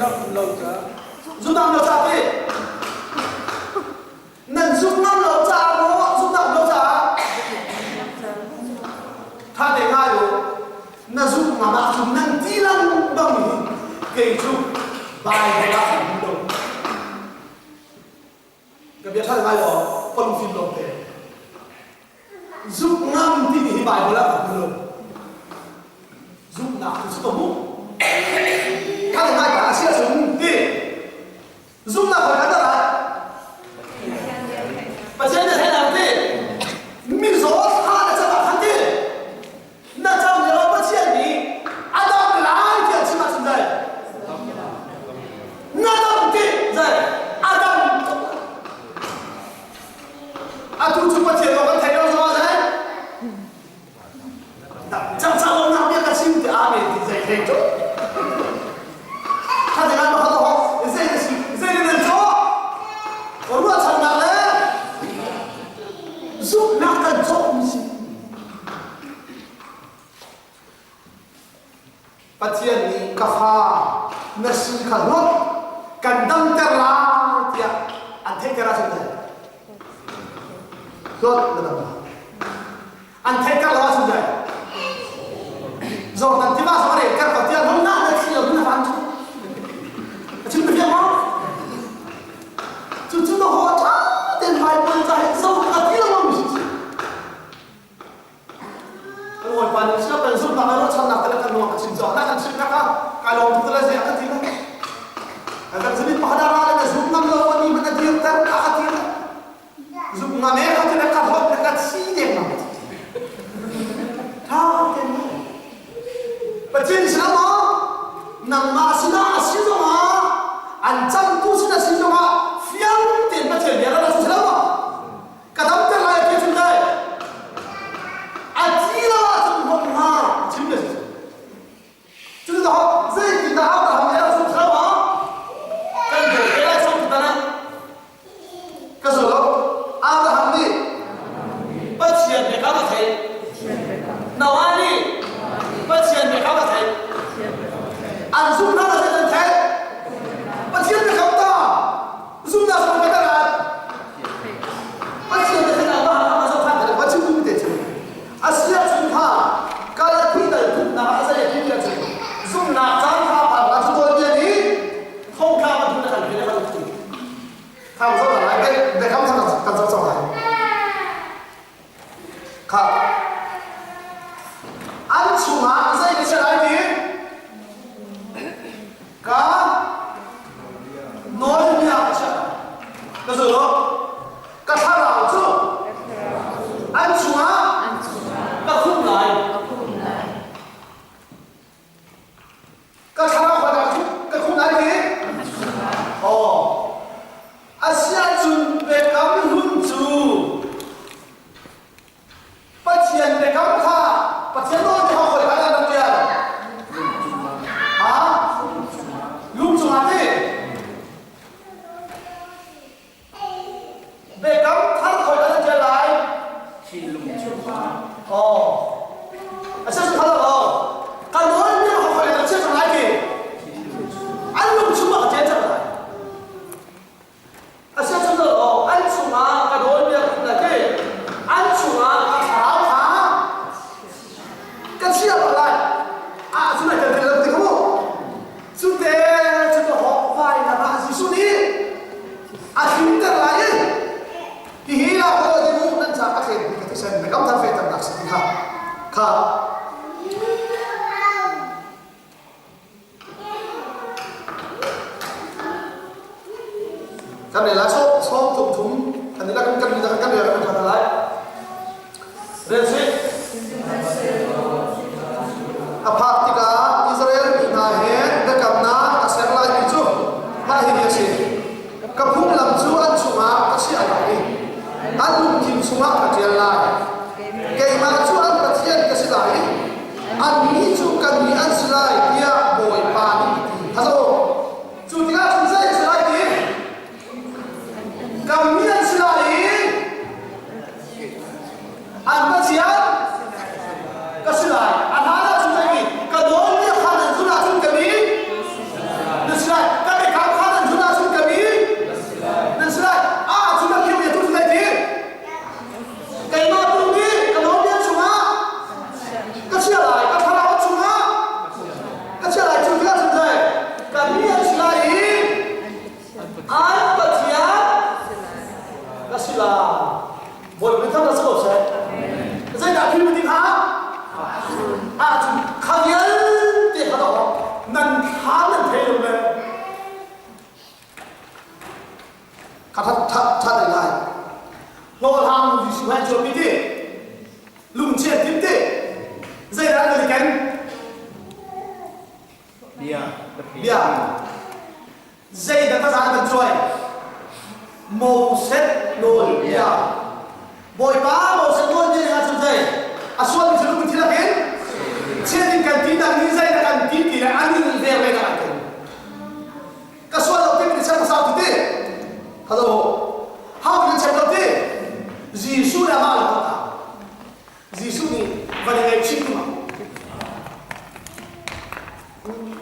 Zumnak um lo ca. Zumnak um lo ca ti. Nan zumh ngam lo caah maw zumhnak um lo caah? Tha te ngai u. Na zumh ngam ahcun nan ti lengmang hi kei cu Bible ah ka hmu lo. Ka bia ṭha ngai law ka lungfim lo te. Zumh ngam timi hi Bible ah ka hmu lo. Zumhnak cu ka hmuh. Tha te ngai ka a si ahcun ti. Zumhnak hoi kha dah Pathian nih theihnak ti mizaw thla na cam ah khan ti na cam lio Pathian nih a dam lai tiah chim ahcun dai na dam ti dai a dam atu cu Pathian aw kan thei lo zong ah dai Cang cang lo nak bia ka chim ti amen ti zei thei cu. Kha te ngai ma kha ho zei na si zei na nan cho. Ruahchannak le zumhnak kan cawh mi si. Pathian nih ka fa na si kha hlawt kan damter lai tiah an theihter ahcun dai hlawt na dam lai. An theihter lo ahcun dai Jordan tiva zong a relter ko tiah lung na na thi lo na van cu. A chim ka fiang maw? Cucu na haw ṭha tein Bible ca hi zo ka ti lo mi si. Kan Bawipa nih siap kan zumhnak le ruahchannak te le kan lung a kan chim caah na kan chimnak ah kai lawm tuk le zei a kan ti lai. Kan zumit pakhat ah ra le na zum ngam lo ani hmanh a dir ter a ka ti le zum ngam e ka ti le ka hlawt le ka thi deng ngam tha ten Pathian sinah maw nangmah sinah a si zongah an cangtu sinah si zongah fiang tein Pathian bia rak si lo maw Ka damter lai ti chim dai. A thi lo ahcun hmang hnga chim le si. Cucaah zeitindah Abraham nih a rak zumh lo ah kan dawt te lai chung tan ah ka zul lo. Abraham nih Pathian biakam a theih. Noah nih Pathian biakam a theih. An zumhnak a zeih an theih. Pathian biakam ta zumhnak zong ka rat. Pathian te khan amah a zoh than te chim duh te cu asia chung kha kalathi dal thutnak ah zei a ti cu zumnak caan kha pa la cu tawl bia nih thongtla ma thun kan phele kan ti thang zo lai be be kam thang kan zo chong lai kha an chungah zei ka lai ti Ka nawlbia a chiah. Ka zul u. Ka thlarau cu an chungah ka khumh lai. Ka thlarau kha ka khumh lai ti? Aw. Asiahcun biakam hlun cu Pathian biakam kha Pathian nawl nih hawi kha dah tial? Ha? Lung cungah ti? Biakam thar khoi dah nan tial lai? Thinlung chungah. Oh. A sia cu lo. Kan nawl nih hawi dah chia cang lai ti? An lung chungah ka tial cang lai. Asiahcun aw an chungah ka dawlmi a na ti. An chungah ka thlarau kha ka chia ko lai. Ah cu nai tel lo ti mu. Cu te cu ka hawk vai na mah Jesuh nih a hlimter lai i hihi la ko ti mu nan ca a thlen ka thisen na kam thar fe tam nak si ti kha kha Kan rel lai sawm sawm thum thum kan ila kan kan kan kan rel kan kan lai. Rel si. A phak tikah Israel mi hna he biakamnak a ser laimi cu mah hihi a si. Ka phunglam cu an chungah ka chiah lai i an lungthin chungah ka ṭial lai. Keimah cu an Pathian ka si lai i annih cu kan mi an si lai tiah Bawipa nih a ti. Hazo. Cu tikah cun zei a si lai ti? Kan mi an si lai i an Pathian ka si lai. A hlan ah cun zei ti? Ka nawl nih khan an zulh ahcun ka mi na si lai. Bia. Zeidah taza kan cuai? Moses nawlbia. Bawipa Moses nawlbia nih ahcun zei? A sualmi cu lungthin lakin chiat in kan ti nak nih zei dah kan ti ti le an in ve ve dah an kan. Ka sual lo timi ni chek sau ti ti. Hello. How can check lo ti? Jesuh le amah lo ta. Jesuh nih van i ngaihchih tu ma.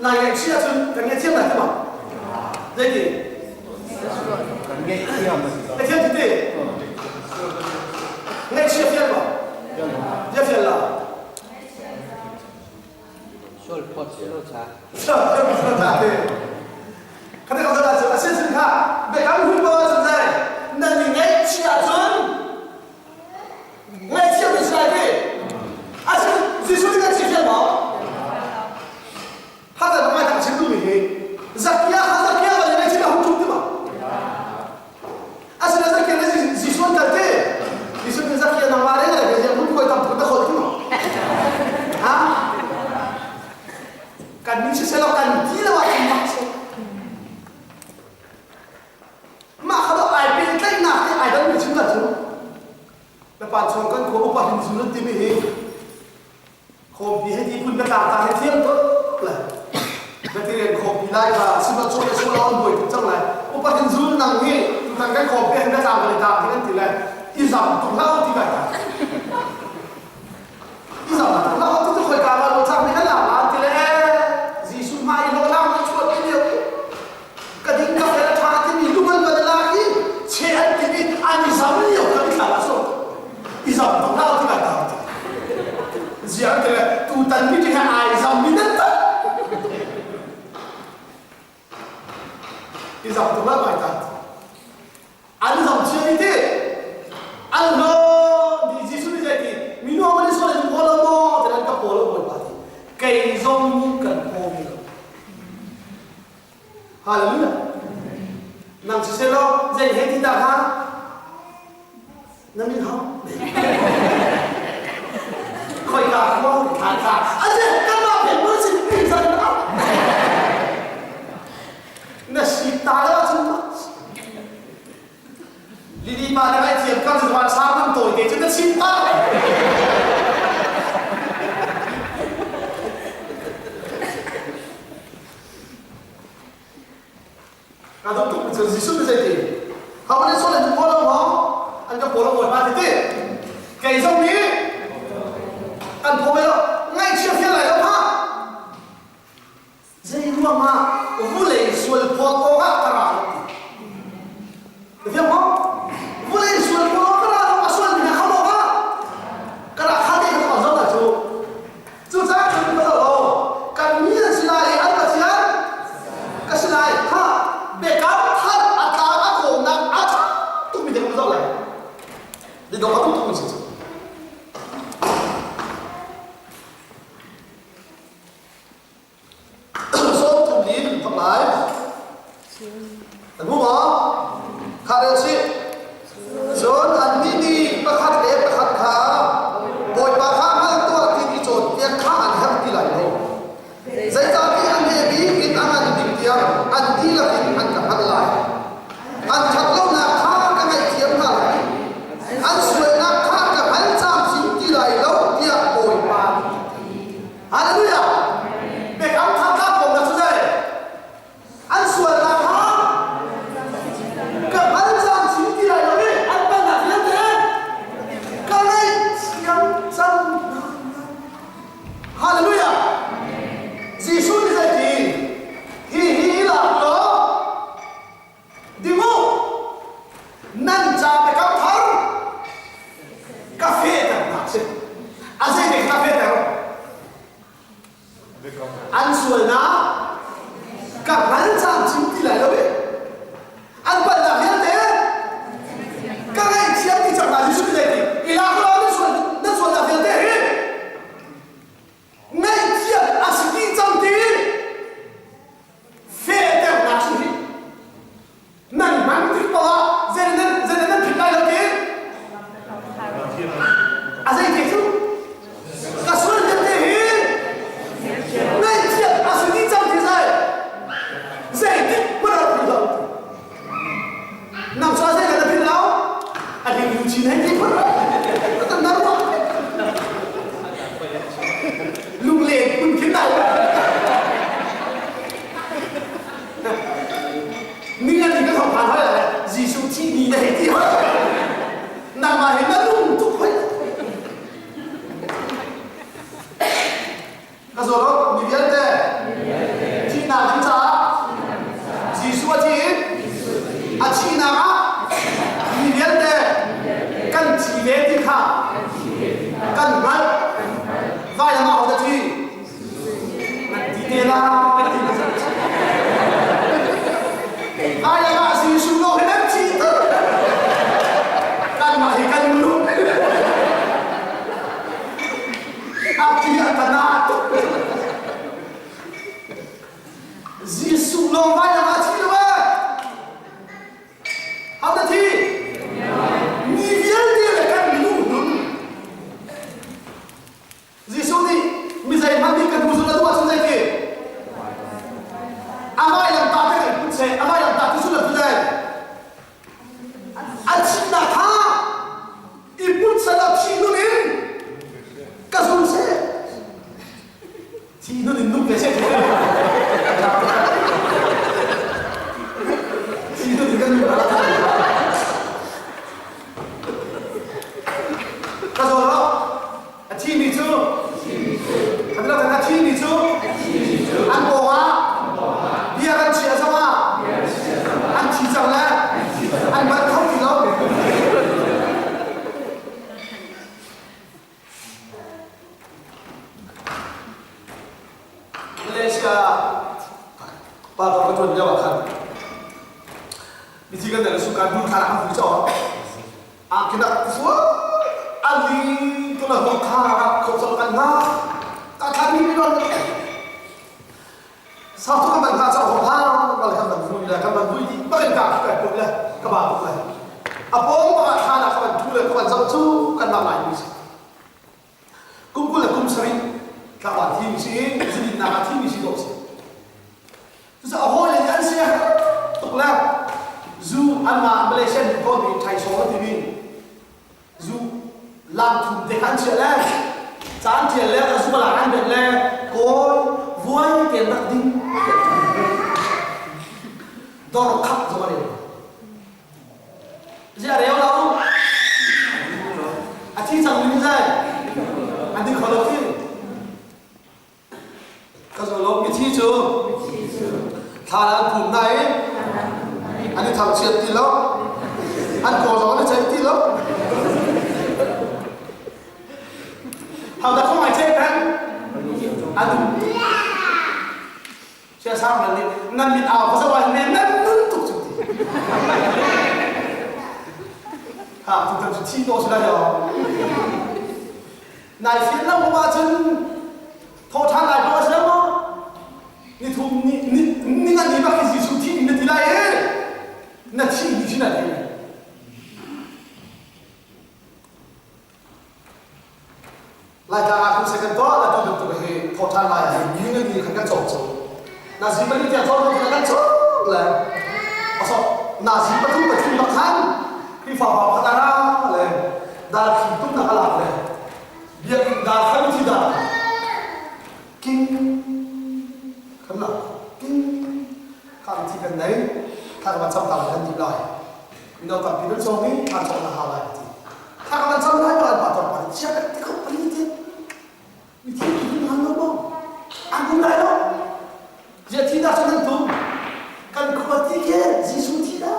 Nai ngaihchih ahcun kan ngaihthiam lai ti ma? Zeiti? Kan ngaihthiam. Ngaihthiam ti ti? Ngaihchia fial ma? Dia fial la. Sual phawt si lo cha. Sual phawt ta te. Kha te ka zala cu asin sin kha biakam hun bo ahcun zai nan i ngaihchia ahcun ngaihchia mi si lai ti. Asin Jesuh nih kan si fial maw? Hata ngai tak chim duhmi hi Zakia kha Zakia va le ngaihchia hung tum ti ma? Asina Zakia na Jesuh an kal ti. Jesuh nih Zakia nangmah le le ke hun khuai tam tuk na khol ti ma? Ha? Kan min siselaw kan ti lo ah kan mak si. Mah kha dawh ai pehtlaihnak te ai dang mi chim ta cu. Na pa chung kan khua upa hin zun timi hi khawmpi he ti phun ka tlang ta he thiam tuk le na ti rian khawmpi lai kha sima chu le su lawn buai tuk cang lai upa hin zun nang hi tutan kan khawmpi hin ka tlang ka ta ti kan ti le i zam tuk hlah ti kai ta i zam tuk hlah ti tu khoi ka ma lo chang mi kan la ma ti le Jesuh hmai lo lang na chuat ti lio ka ding ka fel tha ti mi luman ban la hi che an ti mi an i zam lio kan thla la so i zam tuk hlah ti kai ta ziang te le tutan meeting ah ai zam mi nan tak i zam tuk la mai ta an zam chia ni ti an lo di Jesuh nih zei ti minu amani so le pawl lo mo te an ka pawl lo bawipa ti kei zong nih kan paw mi lo hallelujah nang siseh law zei he ti ta kha Na min ho? Khoika khua than kha. Aze kanmah pek mun si mi zan na Na si ta la cun Lili pa na ngai thiam kam zuan sang man tawi te cu na chim ta. Ka dawt tuk cun Jesuh nih zeiti? Ho nih sual an pawl lo maw? An ka pawl lo Bawipa ti ti. Kei zong nih kan phaw ve lo. Ngaihchia fial lai lo ha. Zei ruang ah vulei sual phawt awk ah ka ra lo ti. Ka fiang maw? Vulei sual phawt awk ka ra lo, a sual mi hna kha awk ah ka ra kha te ka zong ah cu. Cucaah cun ka lo kan mi an si lai i an Pathian ka si lai. Kha biakam thar a tlang a kawmnak a ṭha tukmi te kan zoh lai. Didong a tuk tukmi si cu. Sawm thum li thok lai. An hmu maw? Kha rel chih. Cun annih nih pakhat le pakhat kha Bawipa kha hngal tuah ti i cawnpiak kha an herh ti lai lo. Zeicahtiah a hme bik in a ngan bik tiang an dihlak in an ka hngalh lai. An ṭhat lonak kha ka ngaihthiam hna lai. An sualnak kha ka hngal camcin ti lai lo tiah Bawipa nih a ti. Hallelujah! Biakam thar kha kong cu zei? An sualnak kha ka hngal camcin ti lai lo i an palhnak vialte ka ngaihthiam cang hna. Hallelujah! Jesuh nih zeiti? Hi hi lak law ding u nan ca biakam thar ka fehternak si. A zei ka fehter? An sualnak ka hngal camcin ti lai lo i an palhnak vialte ka ngaihthiam ti cang hna Jesuh nih zeiti i lak law nan sual nan sualnak vialte hi ngaihthiam a si dih cang ti fehternak si hi nan hman tik paoh ah zei nan zei nan phit lai lo ti a zei te cu ka sual vialte hi ngaihthiam a si dih cang ti zai. Kan hngalh. Vailam ah hodah thi? Nan ti te lai. Vailam ah Jesuh lawng hi nan thi ter. Kanmah hi kan nung. A thi a tana tuk. Jesuh lawng vailam ah thi lo ee. How the thi? Mi vialte le kan minung nun. Jesuh nih mi zeihmanh nih ka hnu zulh a duh ahcun zeiti? Amah lam ta te kan put seh, amah lam ta te sullam cu zei? A thihnak kha i put seh law thi nun in ka zul seh. Thi nun in nung ve seh. Thi nun in kan nung Ka zawl lo. A thimi cu kan lo a thimi cu an pawng ah bia kan chia zong ah an thi cang le an bat kho ti lo. Malaysia pa ka tuan lio ah khan mithi kan dal suka dun thla an hui cho a kina fua ali tu la ho kha kho cho kan na ta thla ni mi don Sau tu kan ban hna cauk hna kal kan ban vui le kan ban vui dih bak in ka kai put le ka ba put le a pawng bak ah thla ka ban thu le ka ban zoh cu kan mah lai mi si kum 20 le kum 70 tlangval thi mi si zidin nak ah thi mi si dawh si cucaah a hawi le an sia tuk le zu anmah Malaysian ko mi thai sawng a timi zu lam thum te khan chiah le caan tial le a zu la an bet le kawi vuai te rak ding dor khap zo re zia reu lo a thi chang min zai an ding kholo thi Ka zo mithi cu thla an phum hna i an i thangchiat ti lo, an kaw zong an i ceih ti lo. Hodah kong ai ceih peng? An um. Sia sang nan nih nan mit au ka zo ai men nan nun tuk cu ti. Ha, tu tan cu thi to si lai lo. Nai fian lo ma cun thawhṭhan lai ko a si lo maw? Ni thum ni ni ni nga ni bak hi Jesuh thi na ti lai i na thi ni sin ah thei. Laitlang ah kun second to la tu bantuk hi thawhṭhan lai hi ni nga ni khan kan cawk cu. Na zi pali tiang cawk kan kan cawk le aso na zi pathum pathum bak khan Khrihfa pa pakhat ara le dar khi tum na ka lak le biakinn dar kha mithi dar king kan la king kha mithi kan nei kha kan cham ta kan ti lai mino tampi nan song i an chong na ha lai ti kha kan cham lai pa pa pa chia kan ti kho pali ti mithi ki han lo mo an kum lai lo zia thi da chan nan tum kan khua ti ke Jesuh thi da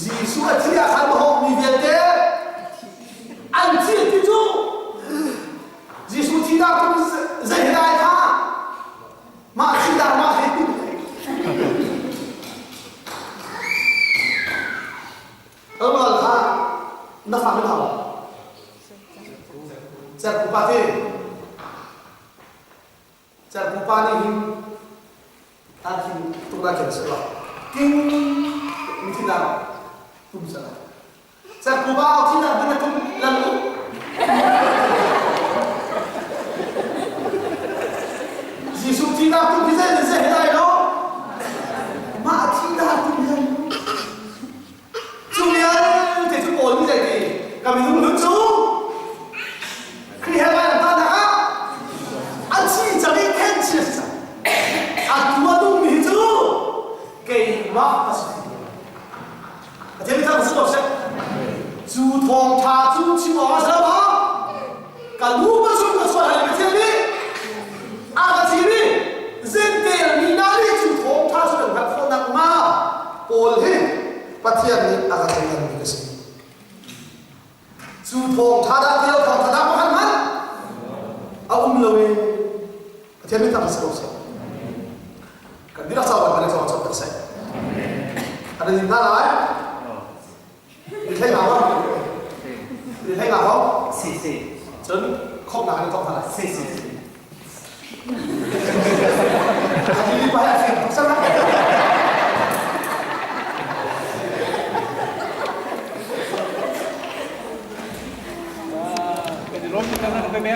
Jesuh a thi ah khan maw mi vialte an thi ti cu Jesuh thi dah kum zei dai kha mah thi dah mah hi Ral kha na fa na hau Cerku pa te Cerku pa nih hin tan thin tuk na khen sela king mi thi dang tum sela Cerku pa thi dang na tum lan u Jesuh thi dah tum hi zei zei lai lo mah thi dah tum hi Cu vialte cu Paul nih zei ti ka minung nun cu Khrih he vai ta nak ah a thi cang i khen chi a si cang. A tu a nungmi cu keimah ka si. A thil thang si ko seh. Cu thawngtha cu chim awk a si lo maw? Pathian nih a ka thleidanmi ka si. Cu thawngṭha dah ti lo thawngṭha dah pakhat hmanh a um lo i Pathian min thang si ko seh. Kan dihlak caah kan caw cawk tak seh. Kan in hna lai. Ni thlei nga bang. Ni thlei nga bang. Si si. Cun khawmnak in thawk hna lai. Si si si. Ini pa ya sih. Sama. Kan i lawm tuk na ka pe.